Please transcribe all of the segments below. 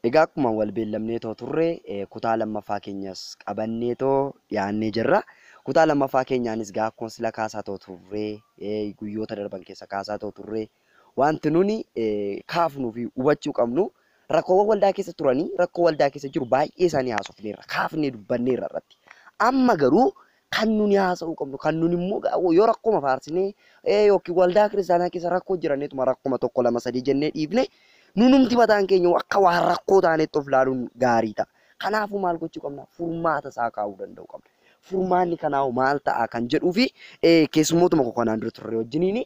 Egaa akkuma wal beellamneetoo turre kutaa lammaffaa keenyas qabanneetoo dhiyaannee jirra. Kutaa lammaffaa keenyaanis gaa akkuma sila kaasaatoo turre guyyoota darban keessa kaasaatoo turre wanti nuni kaafnuu fi hubachuu qabnu rakkoowwan waldaa keessa turanii rakkoo waldaa keessa jiru baay'ee isaanii haasofneerra kaafnee dubbanneerra irratti. Amma garuu kan nuni haasa'uu qabnu kan nuni immoo yoo rakkoma faarsinee yookiin waldaa kiristaanaa keessa rakkoo jiranneetuma rakkoma 1 2 3 jennee dhiifne nunumti mataan keenya akka waan rakkoo taanetti of ilaaluun gaarii ta'a. Kanaafuu maal gochuu qabna? Furmaata isaa kaa'uu danda'u qabna. Furmaanni kanaa maal ta'a kan jedhuu fi keessummootuma koo kanaan dura turre wajjiniin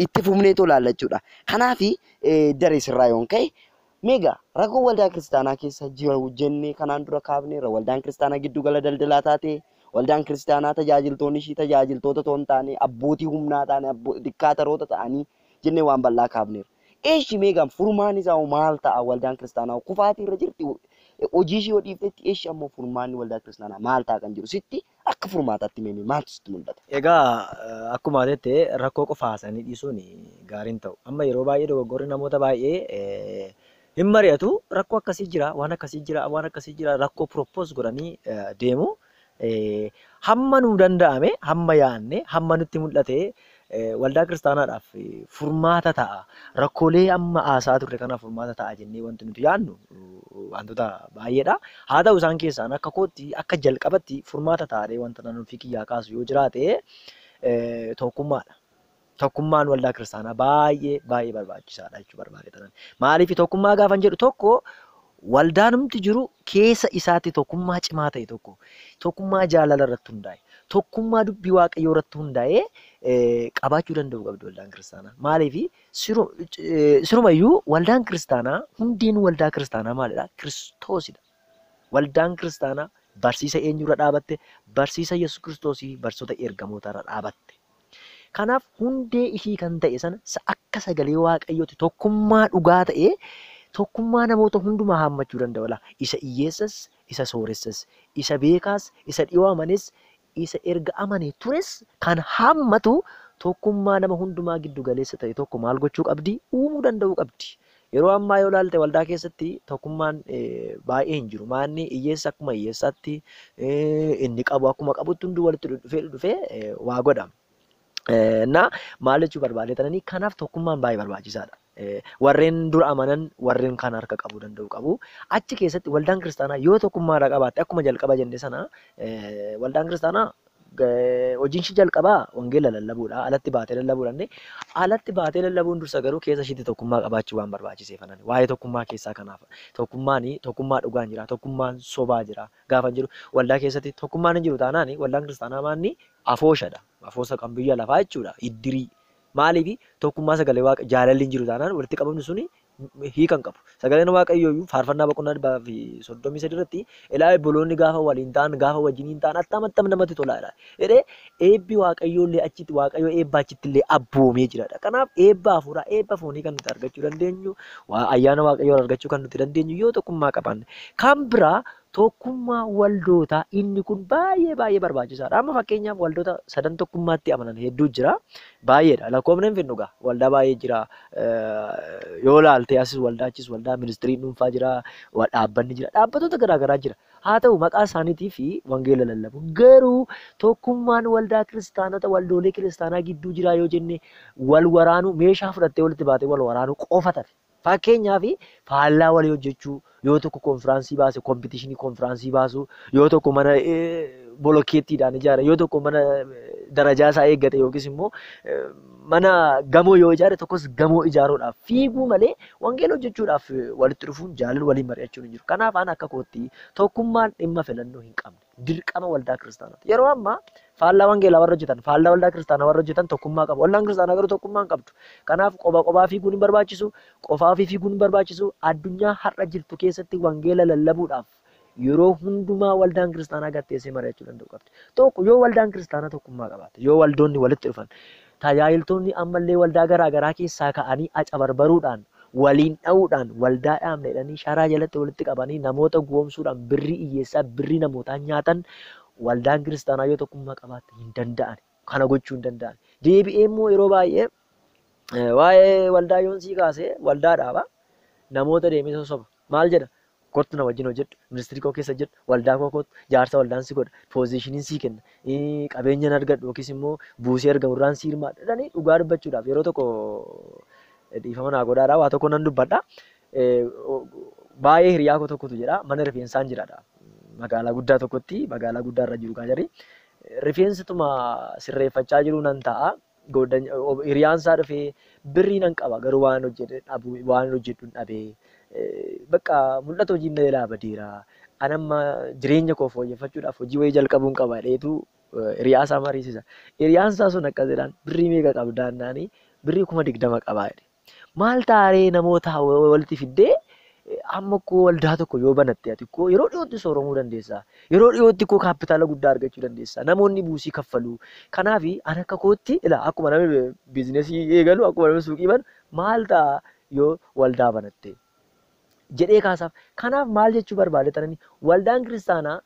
itti fufneetoo ilaalla jechuudha. Kanaaf daree sirraa yoon ka'e meegaa rakkoo waldaa kiristaanaa keessa jiru jennee kanaan dura kaafneerra. Waldaan kiristaanaa giddu gala daldalaa taate, waldaan kiristaanaa tajaajiltoonni ishii tajaajiltoota otoo hin taane abbootii humnaa taane dikkaataroota ta'anii jennee waan bal'aa kaafneerra. Eeshi meegaan furmaan isaa maal ta'a waldaan kiristaanaa kufaatii irra jirti hojii ishii yoo dhiiftetti eeshi ammoo furmaanni waldaa kiristaanaa maal ta'a kan jiru sitti akka furmaataatti meemee maaltu sitti mul'ata? Egaa akkuma jette rakkoo qofa haasanii dhiisuun gaarii hin ta'u. Amma yeroo baay'ee dogoggorri namoota baay'ee hin mari'atu rakkoo akkasii jira waan akkasii jira waan akkasii jira rakkoo propose godhanii deemu. Hamma nuu danda'ame hamma yaanne hamma nutti mul'ate waldaa kiristaanaadhaaf furmaata ta'a. Rakkoolee amma haasaa turre kanaaf furmaata ta'a jennee wanti nuti yaadnu wantoota baay'eedha. Haa ta'u isaan keessaan akka kootti akka jalqabatti furmaata ta'ee wanta naannoo fi kiyyaa kaasu yoo jiraate tokkummaadha. Tokkummaan waldaa kiristaanaa baay'ee baay'ee barbaachisaadha jechuu barbaade tanan. Maaliif tokkummaa gaafan jedhu tokko waldaanumti jiru keessa isaatti tokkummaa cimaa ta'e tokko tokkummaa jaalala irratti hundaa'e tokkummaa dubbii waaqayyoo irratti hundaa'e qabaachuu danda'u qabdi waldaan kiristaanaa. Maaliif sirumayyuu waldaan kiristaanaa hundeen waldaa kiristaanaa maalidha? Kiristoosidha. Waldaan kiristaanaa barsiisa eenyurra dhaabatte? Barsiisa Yesuus Kiristoosii barsiisota ergamootarra dhaabatte. Kanaaf hundee ishii kan ta'e sana akka sagalee waaqayyooti tokkummaa dhugaa ta'e tokkummaa namoota hundumaa haammachuu danda'u. Isa hiyyeessas, isa sooressas, isa beekaas, isa dhiyoo amanes, isa erga amane tures kan haammatu tokkummaa nama hundumaa giddu galeessa ta'e tokko maal gochuu qabdi? Uumuu danda'uu qabdi. Yeroo ammaa yoo ilaalte waldaa keessatti tokkummaan baay'ee hin jiru. Maanni hiyyeessa akkuma hiyyeessaatti inni qabu akkuma qabutti hunduu walitti dhufee waa godha. Na maal jechuu barbaade tananii kanaaf tokkummaan baay'ee barbaachisaadha. Warreen dura amanan warreen kan harka qabuu danda'u qabu. Achi keessatti waldaan kiristaanaa yoo tokkummaadha qabaatte akkuma jalqaba jenne sana waldaan kiristaanaa hojiin ishii jalqabaa wangeela lallabuudha. Alatti baatee lallabuudha. Alatti baatee lallabuun dursa garuu keessa ishiitti tokkummaa qabaachuu waan barbaachiseef anan. Waa'ee tokkummaa keessaa kanaaf tokkummaan tokkummaa dhugaan jira tokkummaan sobaa jira gaafa jiru waldaa keessatti tokkummaan hin jiru taanaan waldaan kiristaanaa maanni afooshadha. Afoosa kan biyya lafaa jechuudha. Iddirii. Maaliif tokkummaa sagalee waaqa jaalalli hin jiru taanaan walitti qabamni suni hiika hin qabu. Sagaleen waaqayyoo iyyuu faarfannaa boqonnaa 133 irratti ilaa obboloonni gaafa waliin ta'an gaafa wajjiniin ta'an attam attam namatti tolaadha. Jedhee eebbi waaqayyoo illee achitti waaqayyoo eebba achitti illee abboomee jiradha. Kanaaf eebba hafuuraa eebba foonii kan nuti argachuu dandeenyu ayyaana waaqayyoo argachuu kan nuti dandeenyu yoo tokkummaa qabaanne. Kan biraa tokkummaa waldootaa inni kun baay'ee baay'ee barbaachisaadha. Amma fakkeenyaaf waldoota sadan tokkummaatti amanan hedduu jira. Baay'eedha. Lakkoofni hin fidnu gaa. Waldaa baay'ee jira. Yoo ilaalte asis waldaa achis waldaa ministiriin dhuunfaa jira. Dhaabbanni jira. Dhaabbatoota garaagaraa jira. Haa ta'u maqaa isaaniitii fi wangeela lallabu. Garuu tokkummaan waldaa kiristaanota waldoolee kiristaanaa gidduu jira yoo jenne wal waraanuu meeshaa fudhattee walitti baatee wal waraanuu qofa tafe. Fakkeenyaaf faallaa walii hojjechuu yoo tokko konfiraansii baase kompitishinii konfiraansii baasuu yoo tokko mana bolokkeettiidhaan ijaare yoo tokko mana darajaa isaa eeggate yookiis immoo mana gamoo yoo ijaare tokkos gamoo ijaaruudhaaf fiiguu malee wangeela hojjechuudhaaf walitti dhufuun jaalala waliin mari'achuun hin jiru. Kanaaf aan akka kootti tokkummaan dhimma filannoo hin qabne dirqama waldaa kiristaanaati. Yeroo ammaa faallaa wangeelaa warra hojjetan faallaa waldaa kiristaanaa warra hojjetan tokkummaa qabu. Waldaan kiristaanaa garuu tokkummaa hin qabdu. Kanaaf qoba qobaa fiiguun hin barbaachisu, qofaa ofii fiiguun hin barbaachisu. Addunyaa har'a jirtu keessatti wangeela lallabuudhaaf yeroo hundumaa waldaan kiristaanaa gatteessee mari'achuu danda'u qabdi. Tokko yoo waldaan kiristaanaa tokkummaa qabaatte, yoo waldoonni walitti dhufan, tajaajiltoonni ammallee waldaa garaagaraa keessaa ka'anii acabarbaruudhaan waliin dha'uudhaan waldaa dhaabne jedhanii sharaa jalatti walitti qabanii namoota goomsuudhaan birrii hiyyeessaa birrii namootaa nyaatan waldaan kiristaanaa yoo tokkummaa qabaatte hin danda'an. Kana gochuu hin danda'an. Deebi'ee immoo yeroo baay'ee waa'ee waldaa yoon sii kaase waldaa dhaaba. Namoota deemee sosoba. Maal jedha? Kottu na wajjin hojjedhu, ministirii koo keessa hojjedhu, waldaa koo kottu, jaarsa waldaan si godha, poozishiniin sii kenna, qabeenyan argadhu yookiis immoo buusii argamu irraan si hirmaadha jedhanii dhugaa dubbachuudhaaf yeroo tokko dhiifama naa godhaadha waa tokko nan dubbadha. Baay'ee hiriyaa koo tokkotu jedha mana rifeensaan jiraadha. Magaalaa guddaa tokkotti magaalaa guddaa irra jiru kan jedhi. Rifeensituma sirreeffachaa jiru nan ta'a. Hiriyaan isaa dhufee birrii nan qaba garuu waan hojjedhu hin dhabee. Bakka mul'ata hojiin na jalaa badeera. Ani amma jireenya koo fooyyeffachuudhaaf hojii wayii jalqabuun qaba jedheetu hiriyaa isaa mariisisa. Hiriyaan isaa sun akkas jedhaan birrii meeqa qabdaa jennaani birrii 20,000 qabaa jedhe. Maal taaree namoota walitti fiddee amma koo waldaa tokko yoo banatte ati koo yeroo dhiyootti sooromuu dandeessa. Yeroo dhiyootti koo kaapitaala guddaa argachuu dandeessa. Namoonni buusii kaffalu. Kanaaf ani akka kootti ila akkuma namni biizinesii eegalu akkuma namni suuqii banu maal ta'a yoo waldaa banatte jedhee kaasaaf. Kanaaf maal jechuu barbaade tanani waldaan kiristaanaa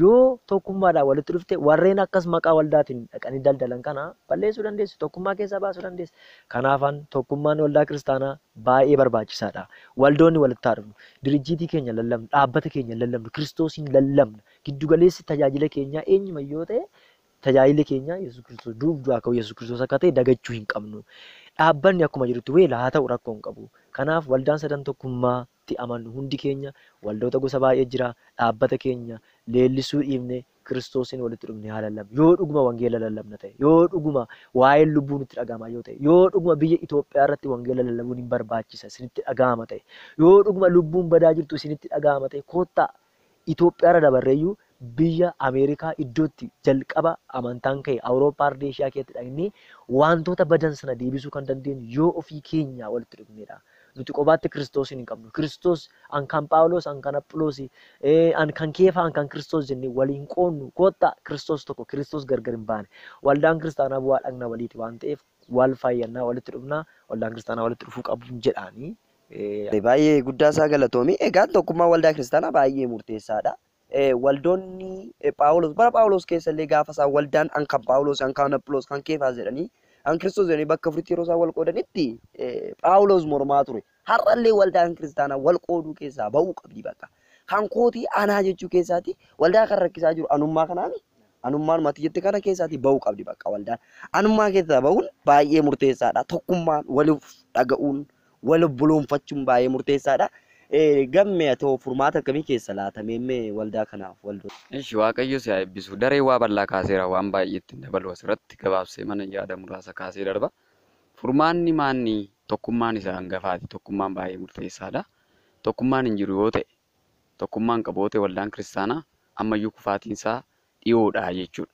yoo tokkummaadhaan walitti dhufte warreen akkas maqaa waldaatiin dhaqanii daldalan kana balleessuu dandeessu, tokkummaa keessaa baasuu dandeessu. Kanaafan tokkummaan waldaa kiristaanaa baay'ee barbaachisaadha. Waldoonni walitti haa dhufnu, dirijjiitii keenya lallabnu, dhaabbata keenya lallabnu, kiristoosiin lallabna. Giddugaleessi tajaajila keenyaa eenyuma yoo ta'e tajaajilli keenya Yesuus Kiristoos duuf du'aa ka'u Yesuus Kiristoos akka ta'e dagachuu hin qabnu. Dhaabbanni akkuma jirutti weela haa ta'u rakkoo hin qabu. Kanaaf waldaan sadan tokkummaatti amannu hundi keenya waldoota gosa baay'ee jira. Dhaabbata keenya leellisuu dhiifne Kiristoosiin walitti dhufne haa lallabnu. Yoo dhuguma wangeela lallabna ta'e, yoo dhuguma waa'een lubbuu nutti dhaga'ama yoo ta'e, yoo dhuguma biyya Itoophiyaa irratti wangeela lallabuun hin barbaachisa isinitti dhaga'ama ta'e, yoo dhuguma lubbuun badaa jirtu isinitti dhaga'ama ta'e, kottaa Itoophiyaa irra dabarreeyyuu biyya Ameerikaa iddootti jalqaba amantaan ka'e Awurooppaa ardii Eeshiyaa keessatti dhaqnee wantoota badan sana deebisuu kan dandeenyu yoo ofii keenya walitti dhufnedha. Nuti qobaatti Kiristoosiin hin qabnu. Kiristoos an kan Phaawulos, an kan Apholoos, an kan Keefaa, an kan Kiristoos jennee waliin qoonnu. Kottaa Kiristoos tokko, Kiristoos gargar hin baane. Waldaan kiristaanaa bu'aa dhagna waliiti waan ta'eef wal fayyannaa walitti dhufnaa waldaan kiristaanaa walitti dhufuu qabu jedhaanii. Baay'ee guddaa isaa galatoomi. Egaa tokkummaa waldaa kiristaanaa baay'ee murteessaadha. Waldoonni Phaawulos bara Phaawulos keessa illee gaafa isaan waldaan an kan Phaawulos, an kan Apholoos, kan Keefaas jedhanii an Kiristoos jedhanii bakka afuritti yeroo isaan wal qoodanitti Phaawulos mormaa ture. Har'allee waldaan kiristaanaa wal qooduu keessaa ba'uu qabdi bakka. Kan kootii anaa jechuu keessaati waldaa kan rakkisaa jiru anummaa kanaani. Anummaan mati jette kana keessaati ba'uu qabdi bakka waldaan. Anummaa keessaa ba'uun baay'ee murteessaadha. Tokkummaan waliif dhaga'uun wal buloonfachuun baay'ee murteessaadha. Gammee atoo furmaata akkamii keessa laatamee mee waldaa kanaaf waldoota? Ishi Waaqayyo si haa eebbisu. Daree waa bal'aa kaaseera waan baay'ee ittiin dabalu asirratti gabaabsee mana yaada muraasa kaasee darba. Furmaanni maanni tokkummaan isa hangafaati. Tokkummaan baay'ee murteessaadha. Tokkummaan hin jiru yoo ta'e, tokkummaan qabu yoo ta'e waldaan kiristaanaa ammayyuu kufaatiin isaa dhiyoodha jechuudha.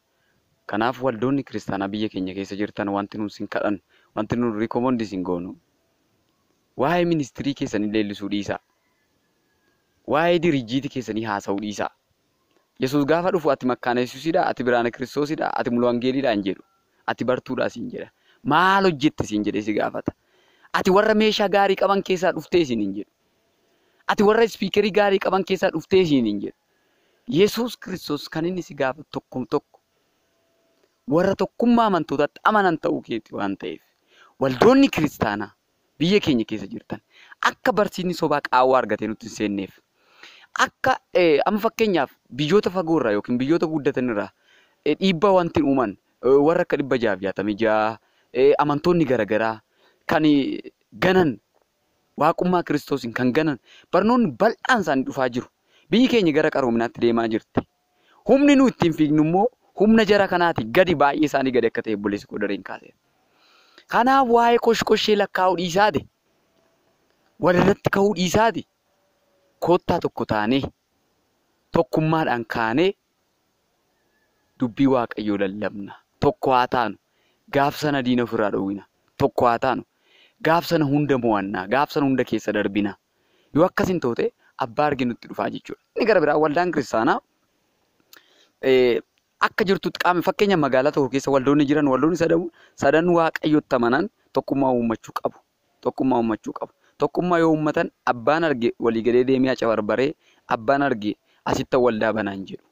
Kanaaf waldoonni kiristaanaa biyya keenya keessa jirtan wanti nuun sin kadhannu, wanti nuun rikomondi sin goonu waa'ee ministirii keessanii leellisuu dhiisaa. Waa'ee dirijjiitii keessanii haasa'uu dhiisaa. Yesuus gaafa dhufu ati makkaana Yesuusidha, ati biraana Kiristoosidha, ati mulu wangeeliidha hin jedhu. Ati bartuudha siin jedha. Maal hojjette siin jedhee si gaafata. Ati warra meeshaa gaarii qaban keessaa dhuftee siin hin jedhu. Ati warra ispiikerii gaarii qaban keessaa dhuftee siin hin jedhu. Yesuus Kiristoos kan inni si gaafatu tokko tokko warra tokkummaa amantootaatti amanan ta'uu keeti waan ta'eef waldoonni kiristaanaa biyya keenya keessa jirtan akka barsiisni sobaa qaawwaa argatee nutti hin seenneef akka amma fakkeenyaaf biyyoota fagoo irraa yookiin biyyoota guddatan irraa dhiibbaa wanti uuman warra akka 666 amantoonni garaagaraa kan ganan waaqummaa Kiristoosiin kan ganan barnoonni bal'aan isaanii dhufaa jiru. Biyyi keenya gara qaroominaatti deemaa jirti. Humni nu ittiin fiignu immoo humna jara kanaati gadi baay'ee isaanii gadi akka ta'e obboleessi koo dareen kaaseera. Kanaaf waa'ee koshkoshee lakkaa'uu dhiisaati. Walirratti ka'uu dhiisaati. Kottaa tokko taanee tokkummaadhaan kaanee dubbii Waaqayyoo lallabna. Tokko haa taanu. Gaaf sana diina ofirraa dhowwina. Tokko haa taanu. Gaaf sana hunda mo'annaa. Gaaf sana hunda keessa darbina. Yoo akkas hin taane abbaa arginutti dhufaa jechuudha. Inni gara biraa waldaan kiristaanaa akka jirtutti qaama fakkeenya magaalaa tokko keessa waldoonni jiran waldoonni sadan Waaqayyotti amanan tokkummaa uummachuu qabu. Tokkummaa uummachuu qabu. Tokkummaa yoo uummatan abbaan arge walii galee deemee acabarbaree abbaan arge asitti waldaa banaan jedhu.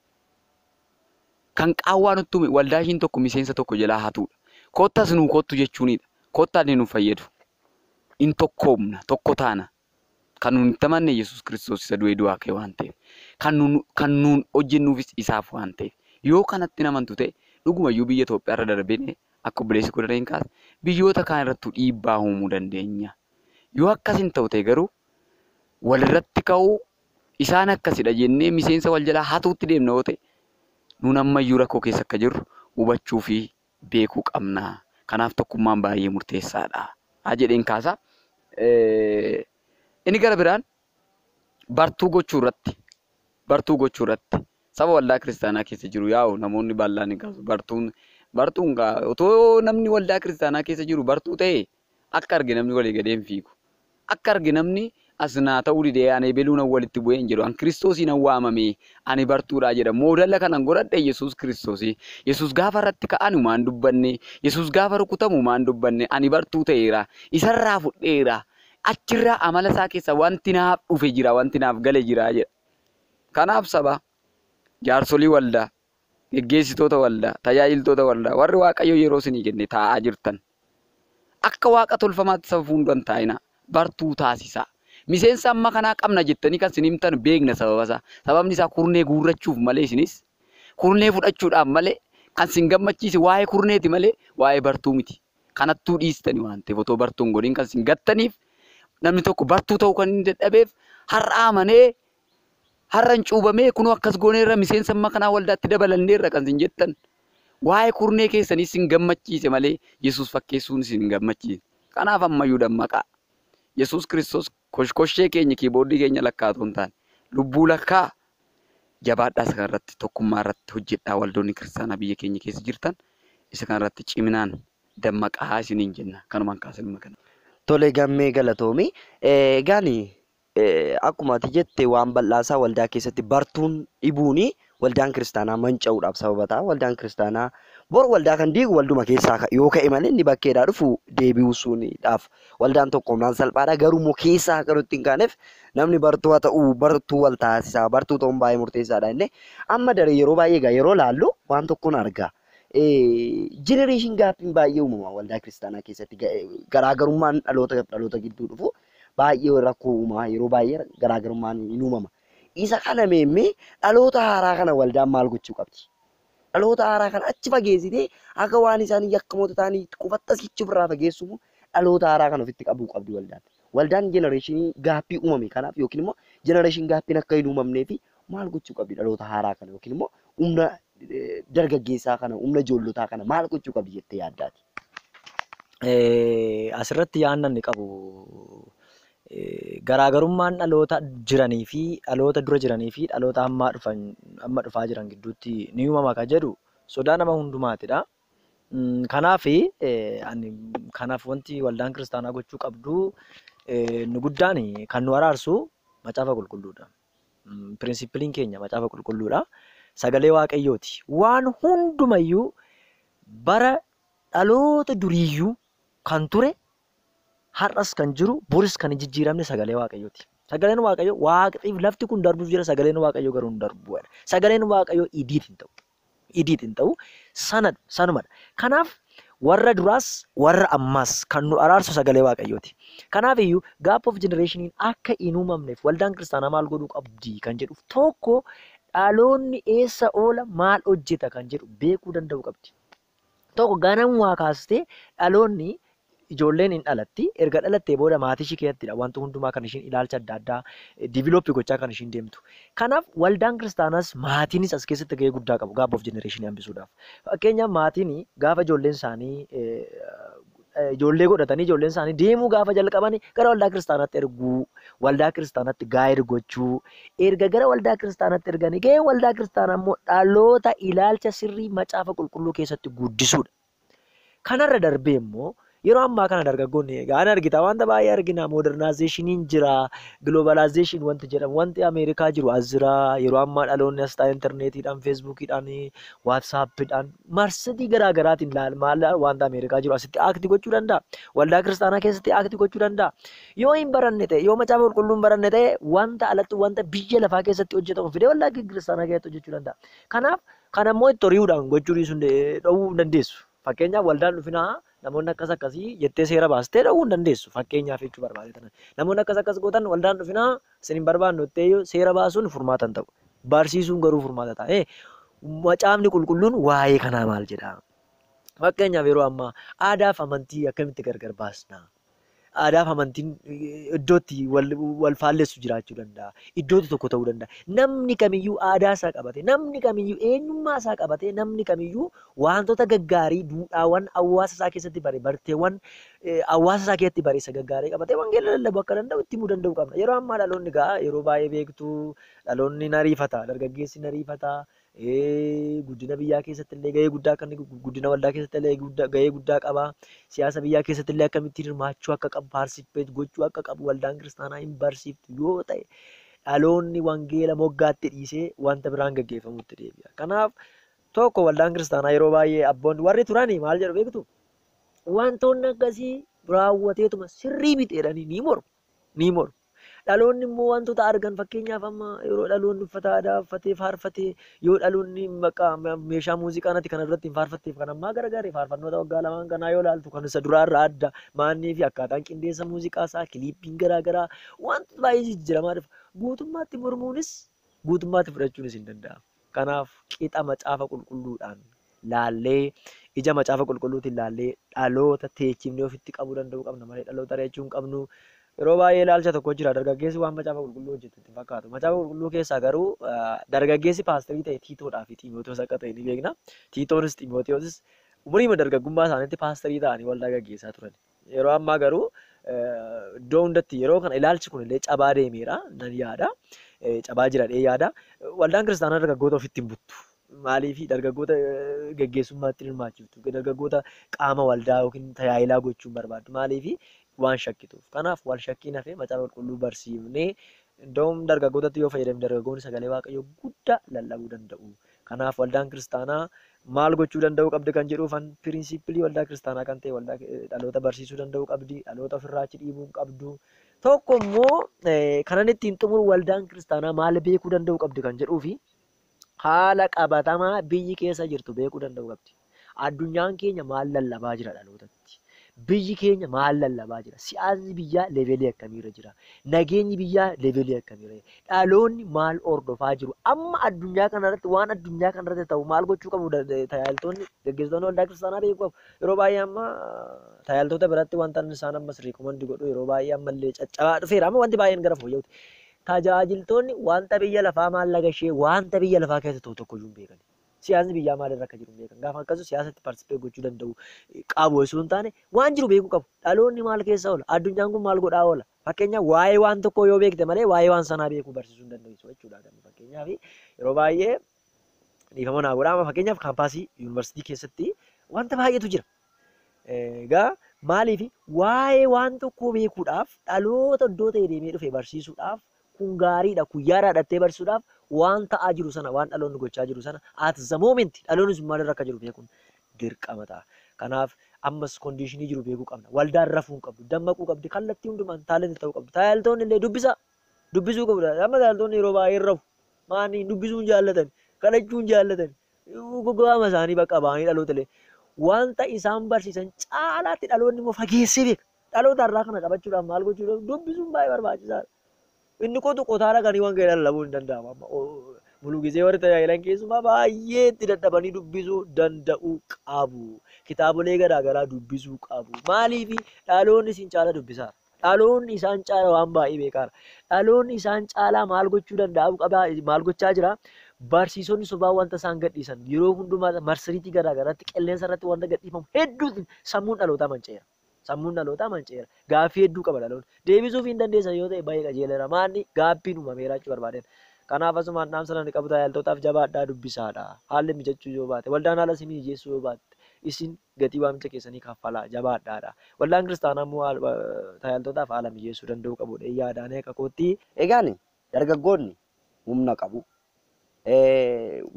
Kan qaawwaa nutti uume waldaa ishiin tokko miseensa tokko jalaa hatuudha. Kottas nuu kottu jechuunidha. Kottaan nu fayyadu. In tokkoomna, tokko taana. Kan nuun itti amanne Yesuus Kiristoos isa du'ee du'aa ka'e waan ta'eef. Kan nuun hojjennuufis isaaf waan ta'eef. Yoo kanatti hin amantu ta'e dhugumayyuu biyya Itoophiyaa irra darbine akka obboleessi koo Dareen kaase biyyoota kaan irrattuu dhiibbaa uumuu dandeenya. Yoo akkas hin ta'u ta'e garuu walirratti ka'uu isaan akkasidha jennee miseensa wal jalaa hatuutti deemna yoo ta'e nuun ammayyuu rakkoo keessa akka jirru hubachuu fi beekuu qabna. Kanaaf tokkummaan baay'ee murteessaadha. Haa jedheen kaasa. Inni gara biraan bartuu gochuu irratti saba waldaa kiristaanaa keessa jiru yaa'u namoonni bal'aan ni kaasu. Bartuun otoo namni waldaa kiristaanaa keessa jiru bartuu ta'e akka arge namni walii gadee hin fiigu. Akka arge namni as naa ta'uu didee ani ebeluun walitti bu'ee hin jedhu. An Kiristoosiin an waamame ani bartuudhaa jedha. Moodalla kanan godhadhe Yesuus Kiristoosii. Yesuus gaafa irratti ka'an maan dubbanne, Yesuus gaafa rukutamu maan dubbanne, ani bartuu ta'eera. Isarraa fudheera. Achirraa amala isaa keessa wanti naaf dhufe jira, wanti naaf gale jira jedha. Kanaaf saba jaarsolii waldaa, geggeessitoota waldaa, tajaajiltoota waldaa, warri Waaqayyo yeroo isinii kenne taa'aa jirtan. Akka waaqa tolfamaatti saba fuuldura taa'ina. Bartuu taasisaa. Miseensa amma kanaa qabna jettanii kan isin himtan beekna sababa isaa. Sababni isaa kurnee guurrachuuf malee isinis kurnee fudhachuudhaaf malee kan isin gammachiise waa'ee kurneeti malee waa'ee bartuu miti. Kanattuu dhiistanii waan ta'eef otoo bartuu hin godhin kan isin gattaniif namni tokko bartuu ta'uu kan inni dadhabeef har'a amanee har'a hin cuubamee kunoo akkas gooneerra miseensa amma kanaa waldaatti dabalanneerra kan isin jettan. Waa'ee kurnee keessanii isin gammachiise malee Yesuus fakkeessuun isin hin gammachiise. Kanaaf ammayyuu dammaqaa. Yesuus Kiristoos koshkoshee keenya kiiboordii keenya lakkaatu hin taane lubbuu lakkaa jabaadhaa isa kanarratti tokkummaa irratti hojjedhaa waldoonni kiristaanaa biyya keenya keessa jirtan isa kanarratti ciminaan dammaqaa isiniin jenna kanumaan kaasan kana. Tole gammee galatoomi. Egaan akkuma ati jette waan bal'aasaa waldaa keessatti bartuun dhibuuni waldaan kiristaanaa manca'uudhaaf sababa ta'a. Waldaan kiristaanaa bor waldaa kan diigu walduma keessaa yoo ka'e malee inni bakkeedhaa dhufu deebi'uu suuniidhaaf waldaan tokko humnaan salphaadha. Garuu immoo keessaa akka nutti hin kaaneef namni bartuu haa ta'u bartuu wal taasisaa bartuu ta'uun baay'ee murteessaadha inni. Amma daree yeroo baay'ee egaa yeroo laallu waan tokkoon argaa. Jenereeshin gaaffiin baay'ee uumama waldaa kiristaanaa keessatti garaagarummaan dhaloota gidduu dhufu baay'ee rakkoo uumaa yeroo baay'ee garaagarummaan hin uumama. Isa kana meemmee dhaloota haaraa kana waldaan maal gochuu qabdi? Dhaloota haaraa kana achi fageessitee akka waan isaanii yakkamoota ta'anii qofatti asichi ofirraa fageessuuf dhaloota haaraa kana ofitti qabuu qabdi waldaan. Waldaan jenereeshinii gaaffii uumame kanaaf yookiin immoo jenereeshin gaaffiin akka hin uumamnee fi maal gochuu qabdi dhaloota haaraa kana yookiin immoo humna dargaggeessaa kana humna ijoollotaa kana maal gochuu qabdi jettee yaaddaati? Asirratti yaadni inni qabu garaagarummaan dhaloota jiranii fi dhaloota dura jiranii fi dhaloota amma dhufaa jiran gidduutti ni uumama kan jedhu sodaa nama hundumaatidha. Kanaaf kanaaf wanti waldaan kiristaanaa gochuu qabdu nu guddaan kan nu araarsu macaafa qulqulluudha. Pirinsipiliin keenya macaafa qulqulluudha. Sagalee Waaqayyooti. Waan hundumayyuu bara dhaloota duriiyyuu kan ture har'as kan jiru boris kan hin jijjiiramne sagalee Waaqayyooti. Sagaleen Waaqayyoo waaqxiif lafti kun darbuuf jira sagaleen Waaqayyoo garuu hin darbu. Sagaleen Waaqayyoo idiit hin ta'u. Idiit hin ta'u sanumadha. Kanaaf warra duraas warra ammaas kan nu araarsu sagalee Waaqayyooti. Kanaaf iyyuu gap of generationiin akka hin uumamneef waldaan kiristaanaa maal godhuu qabdi kan jedhuuf tokko dhaloonni eessa oola maal hojjeta kan jedhu beekuu danda'uu qabdi. Tokko ganamumaa kaastee dhaloonni ijoolleen hin dhalatti erga dhalattee booda maatii ishee keessattidha wanta hundumaa kan ishiin ilaalcha adda addaa divilooppii gochaa kan ishiin deemtu. Kanaaf waldaan kiristaanaas maatiinis as keessatti gahee guddaa qabu gap of generation hambisuudhaaf. Fakkeenyaaf maatiin gaafa ijoolleen isaanii ijoollee godhatanii ijoolleen isaanii deemuu gaafa jalqaban gara waldaa kiristaanaatti erguu, waldaa kiristaanaatti gaayir gochuu, erga gara waldaa kiristaanaatti erganii gaheen waldaa kiristaanaa immoo dhaloota ilaalcha sirrii macaafa qulqulluu keessatti guddisuudha. Kanarra darbee immoo yeroo ammaa kana dargaggoonni egaa argita wanta baay'ee argina modernaayizeeshiniin jira globalization wanti jedhamu wanti Ameerikaa jiru as jira yeroo ammaa dhaloonni as taa'e intarneetiidhaan feesbuukiidhaan waatsaappiidhaan marsatii garaa garaatiin maal wanta Ameerikaa jiru asitti aakti gochuu danda'a waldaa kiristaanaa keessatti aakti gochuu danda'a yoo hin baranne ta'e yoo macaafa qulqulluu hin baranne ta'e wanta alatti wanta biyya lafaa keessatti hojjetamu fidee waldaa kiristaanaa keessatti hojjechuu danda'a. Kanaaf kan ammoo itti horiidhaan gochuu dhiisuu dhowwuu hin dandeessu. Fakkeenyaaf waldaan dhufinaa Namoonni akkas akkasii jettee seera baastee dhowwuu hin dandeessu. Fakkeenyaaf jechuu barbaade tana. Namoonni akkas akkas gootan waldaan dhufinaa isin hin barbaannu jettee seera baasuun furmaata hin ta'u. Barsiisuun garuu furmaata ta'a. Macaafni qulqulluun waa'ee kanaa maal jedhaa? Fakkeenyaaf yeroo ammaa aadaa fi amantii akkamitti gargar baasna? Aadaa fi amantiin iddootti wal faallessu jiraachuu danda'a. Iddootti tokko ta'uu danda'a. Namni kamiyyuu aadaa isaa qabate, namni kamiyyuu eenyummaa isaa qabate, namni kamiyyuu wantoota gaggaarii duudhaawwan hawaasa isaa keessatti bare, barteewwan hawaasa isaa keessatti bare isa gaggaarii qabatee wangeela lallabuu akka danda'u itti himuu danda'uu qabna. Yeroo ammaa dhaloonni ga'a yeroo baay'ee beektu dhaloonni ni ariifata, dargaggeessi ni ariifata. Guddina biyyaa keessatti illee gahee guddaa akka inni guddina waldaa keessatti illee gahee guddaa qaba. Siyaasa biyyaa keessatti illee akkamittiin hirmaachuu akka qabu, paartisipeet gochuu akka qabu waldaan kiristaanaa hin barsiiftu yoo ta'e dhaloonni wangeela moggaatti dhiisee wanta biraan gaggeeffamutti deebi'a. Kanaaf tokko waldaan kiristaanaa yeroo baay'ee abboonni warri turanii maal jedhu beektu? Wantoonni akkasii raawwateetuma sirrii miti jedhanii ni mormu. Ni mormu. Dhaloonni immoo wantoota argan fakkeenyaaf amma yeroo dhaloonni uffata aadaa uffatee faarfatee yoo dhaloonni meeshaa muuziqaa natti kana irratti hin faarfatteef kan ammaa garagaare faarfannoota waggaa lamaan kanaa yoo ilaaltu kan isa duraarraa adda maannii fi akkaataan qindeessa muuziqaa isaa kiliippiin garaagaraa wantoota baay'ee jijjiiramaa dhufa. Guutummaatti mormuunis guutummaatti fudhachuunis hin danda'amu. Kanaaf qixa macaafa qulqulluudhaan laallee ija macaafa qulqulluutiin laallee dhaloota teechifnee ofitti qabuu danda'uu qabna malee dhaloota ari'achuu hin qabnu. Yeroo baay'ee ilaalcha tokko jira dargaggeessi waan macaafa qulqulluu hojjetu itti fakkaatu. Macaafa qulqulluu keessaa garuu dargaggeessi paasterii ta'e Tiitoodhaa fi Xiimotewos akka ta'e ni beekna. Tiitoonis Xiimotewoosis umuriima dargaggummaa isaaniitti paasterii ta'anii waldaa gaggeessaa turan. Yeroo ammaa garuu iddoo hundatti yeroo kana ilaalchi kun illee cabaa deemeera nan yaada. Cabaa jira dhee yaada. Waldaan kiristaanaa dargaggoota ofitti hin buttu. Maaliif dargaggoota gaggeessummaatti hirmaachiftu? Dargaggoota qaama waldaa yookiin tajaajilaa gochuun barbaaddu. Maaliif waan shakkituuf. Kanaaf wal shakkiin hafee macaafa qulqulluu barsiifnee iddoon dargaggootatti yoo fayyadamne dargaggoonni sagalee waaqayyoo guddaa lallabuu danda'u. Kanaaf waldaan kiristaanaa maal gochuu danda'uu qabdi kan jedhuufan piriinsiipilii waldaa kiristaanaa kan ta'e waldaa dhaloota barsiisuu danda'uu qabdi. Dhaloota ofirraa achi dhiibuu hin qabdu. Tokko immoo kanan ittiin xumuru waldaan kiristaanaa maal beekuu danda'uu qabdi kan jedhuufi haala qabatamaa biyyi keessa jirtu beekuu danda'uu qabdi. Addunyaan keenya maal lallabaa jira dhalootatti? Biyyi keenya maal lallabaa jira? Siyaasni biyyaa levelii akkamiirra jira? Nageenyi biyyaa levelii akkamiirra jira? Dhaloonni maal hordofaa jiru? Amma addunyaa kanarratti waan addunyaa kanarratti ta'u maal gochuu qabu tajaajiltoonni gaggeessitoonni waldaa kiristaanaa beekuu qabu. Yeroo baay'ee amma tajaajiltoota biratti wanta isaan ammas riikomandi godhu yeroo baay'ee ammallee caccabaa dhufeera. Amma wanti baay'een gara fooyya'uuti. Tajaajiltoonni wanta biyya lafaa maallaqa ishee wanta biyya lafaa keessa ta'u tokko iyyuu hin beekan. Siyaasni biyyaa maalirra akka jiru hin beekan. Gaafa akkasuma siyaasatti participate gochuu danda'u qabu osoo hin taane waan jiru beekuu qabu. Dhaloonni maal keessa oola? Addunyaan kun maal godhaa oola? Fakkeenyaaf waa'ee waan tokkoo yoo beekte malee waa'ee waan sanaa beekuu barsiisuu hin dandeessu jechuudha. Fakkeenyaaf yeroo baay'ee dhiifama naa godhaa. Amma fakkeenyaaf kaampaasii yuunivarsiitii keessatti wanta baay'eetu jira. Egaa maaliif waa'ee waan tokkoo beekuudhaaf dhaloota iddoo ta'e deemee dhufe barsiisuudhaaf kun gaariidha. Kun yaadaadha barsiisuudhaaf waan ta'aa jiru sana waan dhaloonni gochaa jiru sana at the moment dhaloonni sun maalirra akka jiru beekuun dirqama ta'a. Kanaaf ammas kondiishinii jiru beekuu qabna. Waldaan rafuu hin qabdu, dammaquu qabdi, kallattii hundumaan taalenti ta'uu qabdu. Tajaajiltoonni illee dubbisuu qabdu. Amma tajaajiltoonni yeroo baay'ee rafu. Maani dubbisuu hin jaallatan, kadhachuu hin jaallatan. Gogaama isaanii bakka ba'anii dhaloota illee. Wanta isaan barsiisan caalaatti dhaloonni immoo fageessee beeka. Dhaloota irraa kana qabachuudhaaf maal gochuu dubbisuun baay'ee barbaachisaadha. Inni qotu qotaa dhaqanii waan ga'e lallabuu hin danda'amu. Amma muluu gisee warri tajaajilan keessumaa baay'ee itti dadhabanii dubbisuu danda'uu qabu. Kitaabolee garaagaraa dubbisuu qabu. Maaliif dhaloonni isin caala dubbisaara. Dhaloonni isaan caala waan baay'ee beekaara. Dhaloonni isaan caalaa maal gochuu danda'u qaba maal gochaa jira? Barsiisonni sobaa wanta isaan gadhiisan yeroo hundumaa marsariitii garaagaraatti qilleensa irratti wanta gadhiifamu hedduutiin sammuun dhalootaa manca'eera. Sammuun dhalootaa manca'eera. Gaaffii hedduu qaba dhaloonni. Deebisuuf hin dandeessan yoo ta'e baay'ee qajeeleera. Maanni gaaffiin uumameera jechuu barbaadeen. Kanaaf asumaan dhaamsa namni qabu tajaajiltootaaf jabaadhaa dubbisaadha. Haalli mijachuu yoo baate, waldaan haala isin mijeessuu yoo baatte, isin gatii waamicha keessanii kaffalaa jabaadhaadha. Waldaan kiristaanaa immoo tajaajiltootaaf haala mijeessuu danda'uu qabudha. Yaadaan akka kootti. Egaan dargaggoonni humna qabu.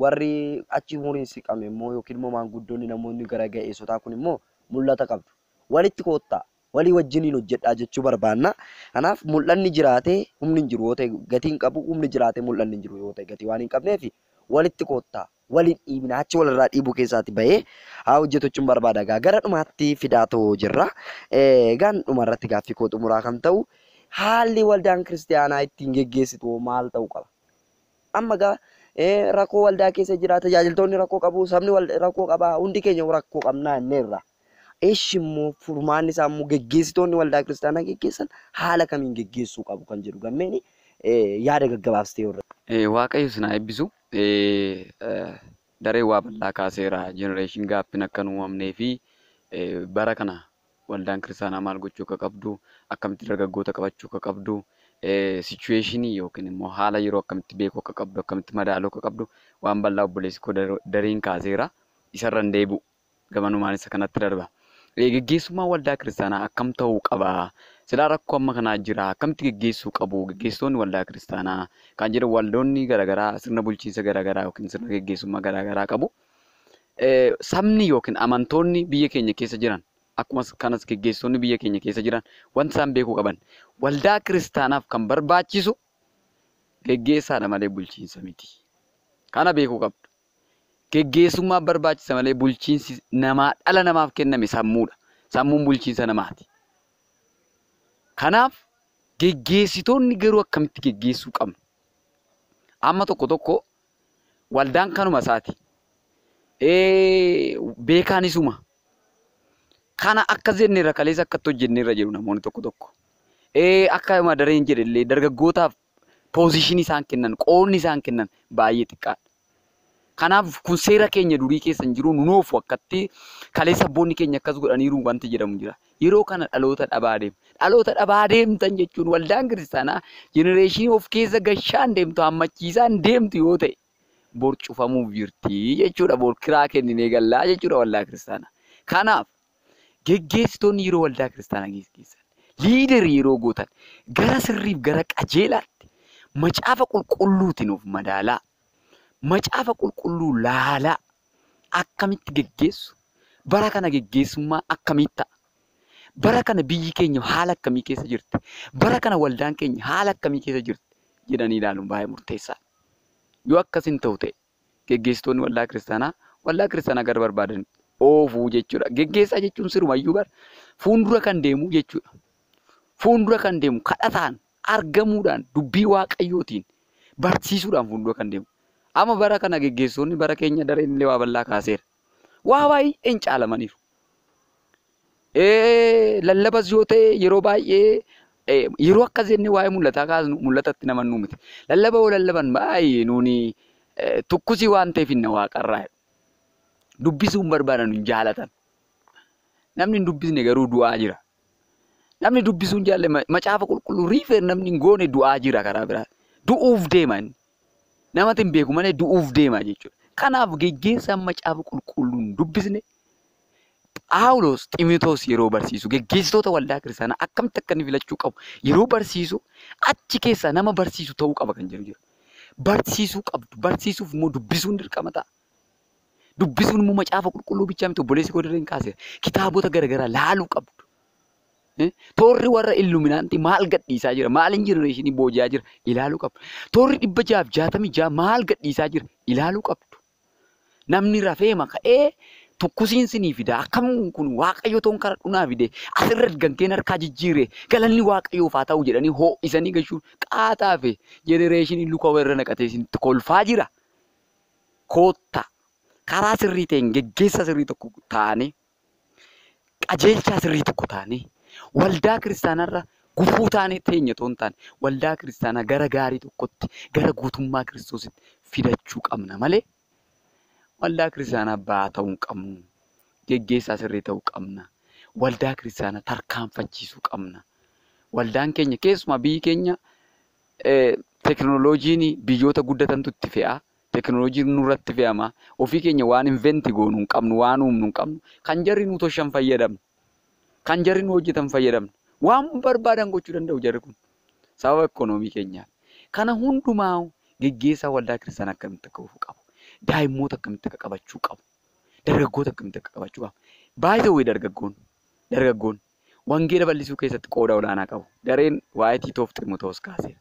Warri achi umuriin siqame immoo yookiin immoo maanguddoonni namoonni gara ga'eessotaa kun immoo mul'ata qabdu. Walitti koottaa walii wajjiniin hojjedhaa jechuu barbaanna. Kanaaf mul'anni jiraatee humni hin jiru yoo ta'e gatii hin qabu, humni jiraatee mul'anni hin jiru yoo ta'e gatii waan hin qabneef walitti koottaa Waliin dhiibna achi walirraa dhiibuu keessaatti bahee haa hojjetu jechuun barbaada. Egaa gara dhumaatti fidaatoo jirra. Egaan dhumarratti gaaffii koo xumuraa kan ta'u haalli waldaan kiristaanaa ittiin geggeessitu maal ta'uu qaba? Amma egaa rakkoo waldaa keessa jira, tajaajiltoonni rakkoo qabu, sabni rakkoo qaba, hundi keenya rakkoo qabnaa inneerra. Eshi immoo furmaanni isaa immoo geggeessitoonni waldaa kiristaanaa geggeessan haala kamiin geggeessuu qabu kan jedhu gammeen yaada gaggabaabsitee irra. Waaqayyo isin haa eebbisu. Daree waa bal'aa kaaseera. Jenereeshin gaappiin akka hin uumamnee fi bara kana waldaan kiristaanaa maal gochuu akka qabdu, akkamitti dargaggoota qabachuu akka qabdu, sichuweeshinii yookiin immoo haala yeroo akkamitti beekuu akka qabdu, akkamitti madaaluu akka qabdu waan bal'aa obboleessi koo dareen kaaseera. Isarra hin deebi'u. Gamanumaan isa kanatti darba. Geggeessummaan waldaa kiristaanaa akkam ta'uu qaba? Silaa rakkoo amma kanaa jira. Akkamitti geggeessuu qabu? Geggeessitoonni waldaa kiristaanaa kan jedhu waldoonni garaagaraa sirna bulchiinsa garaagaraa yookiin sirna geggeessummaa garaagaraa qabu. Sabni yookiin amantoonni biyya keenya keessa jiran akkuma kanas geggeessitoonni biyya keenya keessa jiran wanti isaan beekuu qaban waldaa kiristaanaaf kan barbaachisu geggeessaadha malee bulchiinsa miti. Kana beekuu qabdu. Geggeessummaa barbaachisa malee bulchiinsi namaa dhala namaaf kenname sammuudha. Sammuun bulchiinsa namaati. Kanaaf geggeessitoonni garuu akkamitti geggeessuu qabna? Amma tokko tokko waldaan kanuma isaati. Beekaan isuma. Kana akkas jenneerra kaleessa akkatti hojjenneerra jedhu namoonni tokko tokko. Akka dareen jedhellee dargaggootaaf poozishinii isaan kennan, qoodni isaan kennan baay'ee xiqqaadha. Kanaaf kun seera keenya durii keessa hin jiru nun oofu akkatti kaleessa abboonni keenya akkas godhaniiru wanti jedhamu jira. Yeroo kana dhaloota dhabaa deemu. Dhaloota dhabaa deemtan jechuun waldaan kiristaanaa jenereeshinii of keessa gashaan deemtu hammachiisaan deemtu yoo ta'e bor cufamuuf jirti jechuudha. Bor kiraa kenninee gallaa jechuudha waldaa kiristaanaa. Kanaaf geggeessitoonni yeroo waldaa kiristaanaa geggeessan liidarii yeroo gootan gara sirriif gara qajeelaatti macaafa qulqulluutiin of madaalaa. Macaafa qulqulluu laalaa akkamitti geggeessu? Bara kana geggeessummaa akkamitti ta'a? Bara kana biyyi keenya haala akkamii keessa jirti? Bara kana waldaan keenya haala akkamii keessa jirti? Jedhanii ilaaluun baay'ee murteessaadha. Yoo akkas hin ta'u ta'e geggeessitoonni waldaa kiristaanaa gara barbaadan oofuu jechuudha. Geggeessaa jechuun sirumayyuu bara fuuldura kan deemu jechuudha. Fuuldura kan deemu kadhataan argamuudhaan dubbii waaqayyootiin barsiisuudhaan fuuldura kan deemu. Amma bara kana geggeessitoonni bara keenya dareen illee waa bal'aa kaaseera. Waa baay'een caalamaniiru. Lallabas yoo ta'e yeroo baay'ee yeroo akkas jennee waa'ee mul'ataa kaasnu mul'atatti nama nu miti. Lallaba yoo lallaban baay'ee nuuni tukkusii waan ta'eef hinna waaqarraa. Dubbisuu hin barbaadan hin jaalatan. Namni hin dubbisne garuu du'aa jira. Namni dubbisuu hin jaalle macaafa qulqulluu riifeer namni hin goone du'aa jira karaa biraa. Du'uuf deema inni. Namatti hin beeku malee du'uuf deema jechuudha. Kanaaf geggeessaan macaafa qulqulluu hin dubbisne Phaawulos Ximitoos yeroo barsiisu geggeessitoota waldaa kiristaanaa akkamitti akka inni filachuu qabu yeroo barsiisu achi keessaa nama barsiisu ta'uu qaba kan jedhu jira. Barsiisuu qabdu. Barsiisuuf immoo dubbisuun dirqama ta'a. Dubbisuun immoo macaafa qulqulluu bichaa miti obboleessi koo dareen kaaseera. Kitaabota garaagaraa laaluu qabdu. Toorri warra illuminaantii maal gadhiisaa jira? Maaliin jenereeshinii booji'aa jira? Ilaaluu qabdu. Toorri 666 maal gadhiisaa jira? Ilaaluu qabdu. Namni rafee maka'ee tukkusiin sinii fida. Akkam kun waaqayyo toon karaa dhunaa fide asirra gankeen harkaa jijjiire galanni waaqayyoof haa ta'u jedhanii ho'isanii gashuun qaataa fi jenereeshinii luka warra naqatee isinitti kolfaa jira. Koottaa karaa sirrii ta'een geggeessa sirrii tokko taanee qajeelchaa sirrii tokko taanee waldaa kiristaanarra gufuu taanee teenya toon taane waldaa kiristaanaa gara gaarii tokkotti gara guutummaa kiristoositti fidachuu qabna malee waldaa kiristaanaa ba'aa ta'uu hin qabnu. Geggeessaa sirrii ta'uu qabna. Waldaa kiristaanaa tarkaanfachiisuu qabna. Waldaan keenya keessumaa biyyi keenya teekinooloojiin biyyoota guddatantu itti fe'a. Teekinooloojiin nurratti fe'ama. Ofii keenya waan inventi goonu hin qabnu, waan uumnu hin qabnu. Kan jarri nu toshan fayyadamna. Kan jarri nu hojjetan fayyadamna. Waan barbaadan gochuu danda'u jarri kun. Sababa ikoonoomii keenyaa. Kana hundumaa geggeessaa waldaa kiristaanaa akkamitti akka oofuu qabu? Daa'immoota akkamitti akka qabachuu qabu? Dargaggoota akkamitti akka qabachuu qabu? Baay'ee dargaggoon wangeela bal'isuu keessatti qooda olaanaa qabu. Dareen waa'ee Tiitoof Ximotewos kaaseera.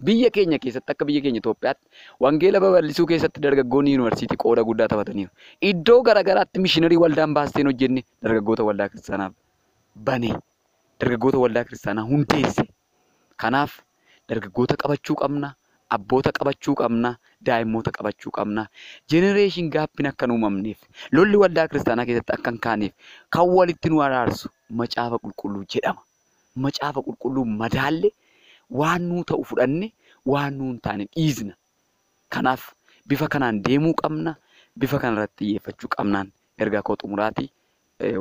Biyya keenya keessatti akka biyya keenya Itoophiyaatti wangeela babal'isuu keessatti dargaggoonni yuunivarsiitii qooda guddaa taphataniiru. Iddoo garaagaraatti mishiinarii waldaan baasteen hojjenne dargaggoota waldaa kiristaanaaf bane, dargaggoota waldaa kiristaanaa hundeesse. Kanaaf dargaggoota qabachuu qabna, abboota qabachuu qabna, daa'immoota qabachuu qabna. Jenereeshin gaappiin akka hin uumamneef, lolli waldaa kiristaanaa keessatti akka hin kaaneef kan walitti nu araarsu macaafa qulqulluu jedhama. Macaafa qulqulluu madaalle waan nuu ta'u fudhanne waan nuu hin taane dhiisna. Kanaaf bifa kanaan deemuu qabna, bifa kanarratti xiyyeeffachuu qabnaan ergaa koo xumuraati.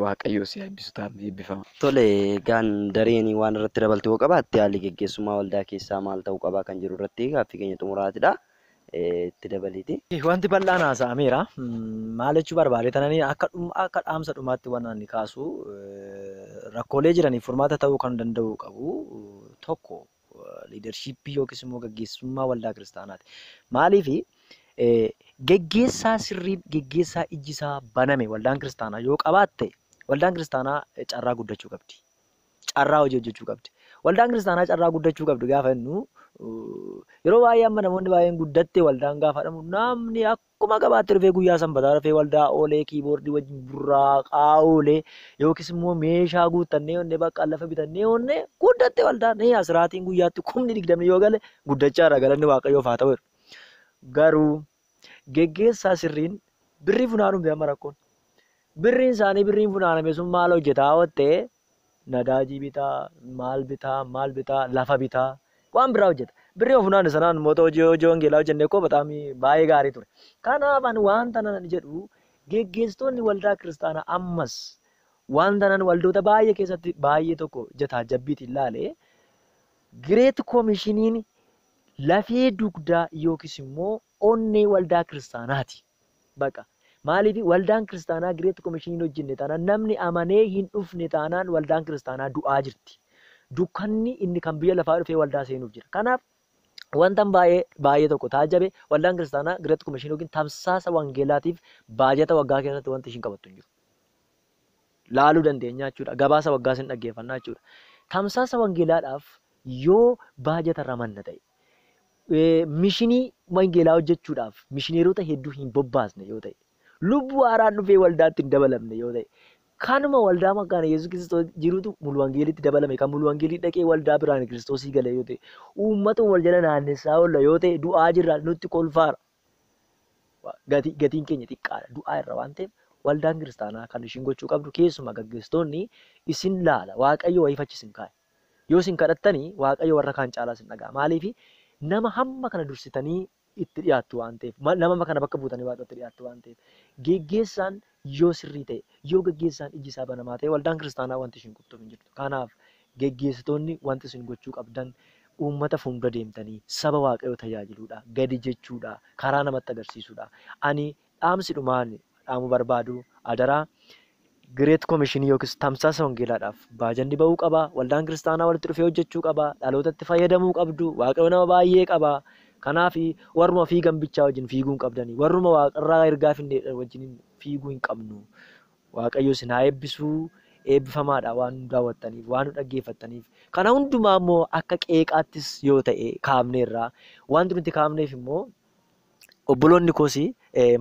Waaqayyo si eebbisu taa'ame eebbifama. Tole, egaan dareen waan irratti dabaltu yoo qabaatte haalli geggeessummaa waldaa keessaa maal ta'uu qabaa kan jiru irratti gaaffii keenya xumuraatidha. Itti dabaliiti. Wanti bal'aan haasa'ameera. Maal jechuu barbaade tananii akka dhaamsa dhumaatti waan ani kaasu rakkoolee jiraniif furmaata ta'uu kan danda'u qabu tokko liidarshiippii yookiis immoo gaggeessummaa waldaa kiristaanaati. Maaliif geggeessaa sirrii geggeessaa ijji isaa baname waldaan kiristaanaa yoo qabaatte waldaan kiristaanaa carraa guddachuu qabdi. Carraa hojii hojjechuu qabdi. Waldaan kiristaanaa carraa guddachuu qabdi gaafa jennu yeroo baay'ee amma namoonni baay'een guddatte waldaan gaafa jedhamu namni akkuma qabaatte dhufee guyyaa sanbataa dhufee waldaa oolee kiiboordii wajjin burraaqaa oolee yookiis immoo meeshaa guuttannee onnee bakka lafa bitannee onnee guddatte waldaan asiraatiin guyyaatti 20,000 yoo gale guddachaadha galanni waaqayyoof haa ta'u. Garuu geggeessaa sirriin birrii funaanuun amma rakkoon. Birriin isaanii birriin funaaname sun maal hojjetaa oottee nadaajii bitaa, maal bitaa, maal bitaa, lafa bitaa waan biraa hojjeta. Birrii funaanne sanaan moota hojii wangeelaa hojjennee koo bataam baay'ee gaarii ture. Kanaaf ani wanta nan jedhu geggeessitoonni waldaa kiristaanaa ammas wanta nan waldoota baay'ee keessatti baay'ee tokko jataa jabbiitiin ilaalee Gireet Koomishiniin lafee dugdaa yookiis immoo onnee waldaa kiristaanaati. Baqa. Maaliif waldaan kiristaanaa Gireet Koomishiniin hojjenne taanaan namni amanee hin dhufne taanaan waldaan kiristaanaa du'aa jirti. Dukkanni inni kan biyya lafaa dhufee waldaa seenuuf jira. Kanaaf wanta baay'ee tokko taajjabe waldaan kiristaanaa Gireet Koomishinii yookiin tamsaasa wangeelaatiif baajata waggaa keessatti wanti ishiin qabattu hin jiru. Laaluu dandeenya jechuudha. Gabaasa waggaa isin dhaggeeffannaa jechuudha. Tamsaasa wangeelaadhaaf yoo baajata ramanna ta'e mishinii wangeelaa hojjechuudhaaf mishineerota hedduu hin bobbaasne yoo ta'e lubbuu haaraan dhufee waldaatti hin dabalamne yoo ta'e kanuma waldaa maqaan Yesuus Kiristoos jirutu mulu wangeelitti dabalame kan mulu wangeelii dhaqee waldaa biraan Kiristoosii gale yoo ta'e uummata wal jala naannessaa oolla yoo ta'e du'aa jirra nutti kolfaara. Gatiin keenya xiqqaadha du'aa irra waan ta'eef waldaan kiristaanaa kan ishiin gochuu qabdu keessumaa gaggeessitoonni isin laala waaqayyo wayii fachi isin kaa'e. Yoo isin kadhattanii waaqayyo warra kaan caalaa isin dhaga'a. Maaliif nama hamma kana dursitanii itti dhiyaattu waan ta'eef nama kana bakka buutanii waaqatti dhiyaattu waan ta'eef geggeessaan yoo sirrii ta'e yoo geggeessaan iji isaa banamaa ta'e waldaan kiristaanaa wanti ishiin qubtuuf hin jirtu. Kanaaf geggeessitoonni wanti isin gochuu qabdan uummata fuuldura deemtanii saba waaqayyoo tajaajiluudha, gadi jechuudha, karaa namatti agarsiisuudha. Ani dhaamsi dhumaan dhaamuu barbaadu adaraa Gireet Koomishinii yookiis tamsaasa wangeelaadhaaf baajanni ba'uu qaba. Waldaan kiristaanaa walitti dhufee hojjechuu qaba. Dhalootatti fayyadamuu qabdu. Waaqayyo nama baay'ee qaba. Kanaaf warruma fiigan bichaa wajjin fiiguu hin qabdani. Warruma waaqarraa ergaa finneedha wajjin fiiguu hin qabnu. Waaqayyo isin haa eebbisuu. Eebbifamaadha waan nu daawwattaniif, waan nu dhaggeeffattaniif. Kana hundumaa immoo akka qeeqaattis yoo ta'e kaafneerra. Wanti nuti kaafneef immoo obboloonni koos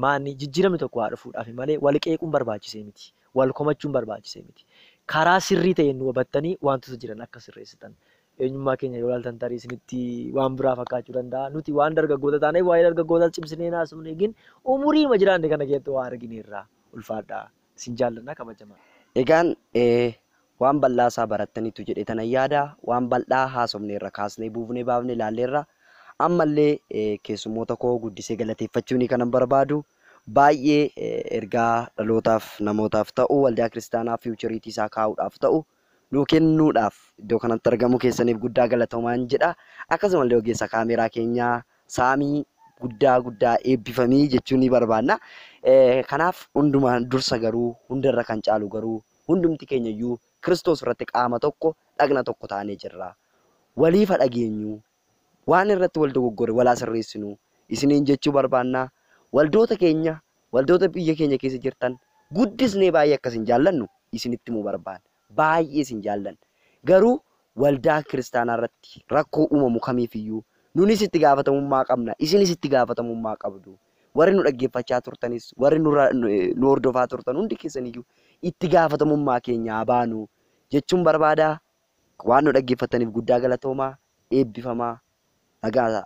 maanni jijjiiramni tokko haa dhufuudhaaf malee wal qeequun barbaachisee miti. Wal komachuun barbaachisee miti. Karaa sirrii ta'een nu hubattanii wantoota jiran akka sirreessitan. Eenyummaa keenya yoo ilaaltan tarii isinitti waan biraa fakkaachuu danda'a. Nuti waan dargaggoota taaneef waa'ee dargaggootaa cimsinee haasofne eegin umuriima jiraanne kana keessatti waa argineerra. Ulfaadhaa. Isin jaallanna kabajamaa. Egaan waan bal'aa isaa barattaniitu jedhee tanan yaada. Waan bal'aa haasofneerra kaasnee buufnee baafnee ilaalleerra. Ammallee keessummoota koo guddisee galateeffachuun kanan barbaadu. Baay'ee ergaa dhalootaaf namootaaf ta'u waldaa kiristaanaa fiichariitii isaa kaa'uudhaaf ta'u nuu kennuudhaaf iddoo kanatti argamu keessaniif guddaa galatoomaan jedha. Akkasumallee ogeessa kaameraa keenyaa Saamii guddaa guddaa eebbifamii jechuun ni barbaanna. Kanaaf hundumaan dursa garuu hundarra kan caalu garuu hundumti keenya iyyuu Kiristoos irratti qaama tokko dhagna tokko taanee jirra. Waliif haa dhageenyu waan irratti wal dogoggore walaa sirreessinu isiniin jechuu barbaanna. Waldoota keenya waldoota biyya keenya keessa jirtan guddisnee baay'ee akkas hin jaallannu isinitti himuu barbaanna. Baay'ee isin jaallanna. Garuu waldaa kiristaanaa irratti rakkoo uumamu kamiifiyyuu Nunis itti gaafatamummaa qabna. Isinis itti gaafatamummaa qabdu. Warri nu dhaggeeffachaa turtanis, warri nu hordofaa turtan hundi keessaniyyuu itti gaafatamummaa keenya haa baanu jechuun barbaada. Waan nu dhaggeeffataniif guddaa galatoomaa, eebbifamaa, nagaa.